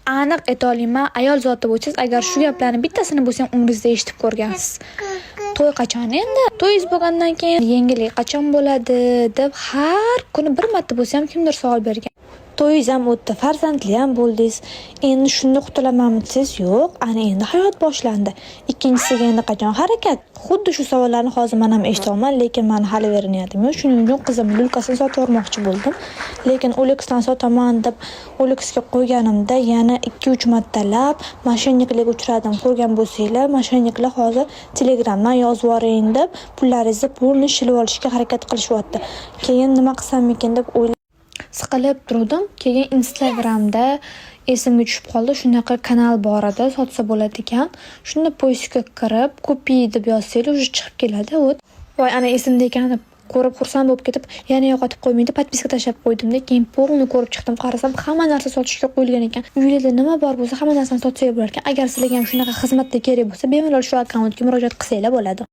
Aniq aytolmayman, ayol zoti bo'lsangiz, agar shu gaplarni bittasini bo'lsa ham umringizda eshitib ko'rgansiz. "To'y qachon endi? To'yingiz bo'lgandan keyin yangilik qachon bo'ladi?" deb har kuni bir marta bo'lsa ham kimdir savol bergan. To'yingiz ham o'tdi, farzandli ham bo'ldingiz. Endi shunda qutulamanmi desangiz, yo'q, ana endi hayot boshlandi. Ikkinchisiga endi qachon harakat? Xuddi shu savollarni hozir man ham eshityapman, lekin mani hali beri niyatim yo'q. Shuning uchun qizimni люлька sini sotib yubormoqchi bo'ldim. Lekin OLXdan sotaman deb OLXga qo'yganimda yana 2-3 martalab мошенник larga uchradim. Ko'rgan bo'lsanglar, мошенник lar hozir Telegramdan yozib yuboring deb pullaringizni полный shilib olishga harakat qilishyapti. Keyin nima qilsam ekan deb o'ylab siqilib turdim. Keyin Instagramda esimga tushib qoldi. Shunaqa kanal bor edi, sotsa bo'ladigan. Shunda поиск ga kirib, "купи" deb yozsanglar, уже chiqib keladi. Вот. Voy, ana esimda ekan deb ko'rib xursand bo'lib ketib, yana yo'qotib qo'ymay deb подписка tashlab qo'ydimda, keyin полный ko'rib chiqdim. Qarasam, hamma narsa sotishga qo'yilgan ekan. Uylarda nima bor bo'lsa, hamma narsani sotsak bo'lar ekan. Agar sizlarga ham shunaqa xizmatlar kerak bo'lsa, bemalol shu akkauntga murojaat qilsanglar bo'ladi.